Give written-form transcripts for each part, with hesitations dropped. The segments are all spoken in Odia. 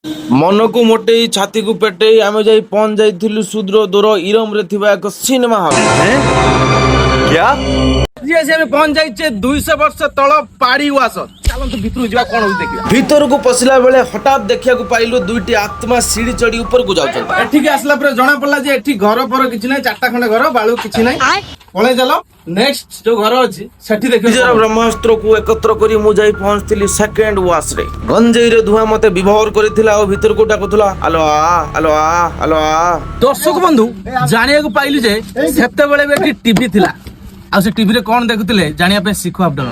ମନକୁ ମୋଟେଇ, ଛାତିକୁ ପେଟେଇ ଆମେ ଯାଇ ପହଞ୍ଚି ଯାଇଥିଲୁ ସୁଦୂର ଦୂର ଇରମରେ ଥିବା ଏକ ସିନେମା ହଲ୍। क्या? ଆଜି ଆସି ଆମେ ପହଞ୍ଚି ଯାଇଛେ 200 ବର୍ଷ ତଳ ପାଡ଼ି ଉଆସ। ଚାଲନ୍ତୁ, ଭିତରକୁ ଯିବା, କଣ ହଉଛି ଦେଖିବା। ଭିତରକୁ ପଶିଲା ବେଳେ ହଠାତ୍ ଦେଖିବାକୁ ପାଇଲୁ ଦୁଇଟି ଆତ୍ମା ସିଢି ଚଢି ଉପରକୁ ଯାଉଛନ୍ତି। ଏଠିକି ଆସିଲା ପରେ ଜଣା ପଡିଲା ଯେ ଏଠି ଘର ଫର କିଛି ନାହିଁ। ଚାରିଟା ଖଣ୍ଡେ ଘର, ବାଳୁ କିଛି ନାହିଁ। ପଳେଇ ଚାଲ, ନେକ୍ସଟ ଯୋଉ ଘର ଅଛି ସେଠି ଦେଖିବ। ନିଜର ବ୍ରହ୍ମାସ୍ତ୍ରକୁ ଏକତ୍ର କରି ମୁଁ ଯାଇ ପହଞ୍ଚିଥିଲି ସେକେଣ୍ଡ ୱାସରେ। ଗଞ୍ଜେଇର ଧୂଆଁ ମତେ ବିଭୋର କରିଥିଲା ଆଉ ଭିତରକୁ ଡାକୁଥିଲା, "ଆଲୋ ଆ, ଆଲୋ ଆ, ଆଲୋ ଆ।" ଦର୍ଶକ ବନ୍ଧୁ, ଜାଣିବାକୁ ପାଇଲୁ ଯେ ସେତେବେଳେ ବି ଏଠି ଟିଭି ଥିଲା। ଆଉ ସେ ଟିଭିରେ କଣ ଦେଖୁଥିଲେ, ଜାଣିବା ପାଇଁ ଶିଖୁ ଆପଡାଉନ।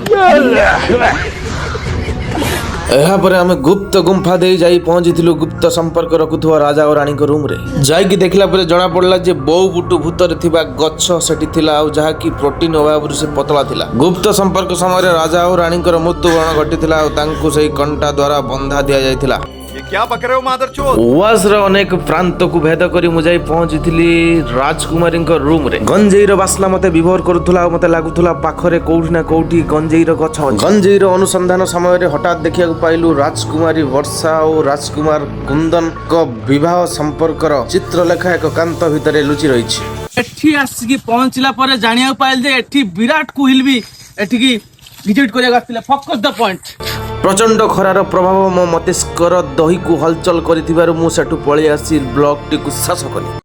ଏହାପରେ ଆମେ ଗୁପ୍ତ ଗୁମ୍ଫା ଦେଇ ଯାଇ ପହଞ୍ଚିଥିଲୁ ଗୁପ୍ତ ସମ୍ପର୍କ ରଖୁଥିବା ରାଜା ଓ ରାଣୀଙ୍କ ରୁମରେ। ଯାଇକି ଦେଖିଲା ପରେ ଜଣା ପଡ଼ିଲା ଯେ ବୋଉ ବୁଟୁ ଭୂତରେ ଥିବା ଗଛ ସେଠି ଥିଲା ଆଉ ଯାହାକି ପ୍ରୋଟିନ ଅଭାବରୁ ସେ ପତଳା ଥିଲା। ଗୁପ୍ତ ସମ୍ପର୍କ ସମୟରେ ରାଜା ଓ ରାଣୀଙ୍କର ମୃତ୍ୟୁବରଣ ଘଟିଥିଲା ଆଉ ତାଙ୍କୁ ସେହି କଣ୍ଟା ଦ୍ୱାରା ବନ୍ଧା ଦିଆଯାଇଥିଲା। ये क्या बक रहे हो मादरचोद? ଉଆସର ଅନେକ ପ୍ରାନ୍ତକୁ ଭେଦ କରି ମୁଁ ଯାଇ ପହଞ୍ଚିଥିଲି ରାଜକୁମାରୀଙ୍କ ରୁମରେ। ଗଞ୍ଜେଇର ବାସ୍ନା ମତେ ବିଭୋର କରୁଥିଲା ଆଉ ମତେ ଲାଗୁଥିଲା ପାଖରେ କୋଉଠି ନା କୋଉଠି ଗଞ୍ଜେଇର ଗଛ ଅଛି। ଗଞ୍ଜେଇର ଅନୁସନ୍ଧାନ ସମୟରେ ହଠାତ୍ ଦେଖିବାକୁ ପାଇଲୁ ରାଜକୁମାରୀ ବର୍ଷା ଓ ରାଜକୁମାର କୁନ୍ଦନଙ୍କ ବିବାହ ସମ୍ପର୍କର ଚିତ୍ରଲେଖା ଏକ କାନ୍ଥ ଭିତରେ ଲୁଚି ରହିଛି। ଏଠି ଆସିକି ପହଞ୍ଚିଲା ପରେ ଜାଣିବାକୁ ପାଇଲି ଯେ ଏଠି ବିରାଟ କୋହଲି ବି ଏଠିକି ଭିଜିଟ୍ କରିବାକୁ ଆସିଥିଲେ। Focus the point. ପ୍ରଚଣ୍ଡ ଖରାର ପ୍ରଭାବ ମୋ ମସ୍ତିଷ୍କର ଦହିକୁ ହଲଚଲ କରିଥିବାରୁ ମୁଁ ସେଠୁ ପଳେଇ ଆସି ବ୍ଲଗଟିକୁ ଶେଷ କଲି।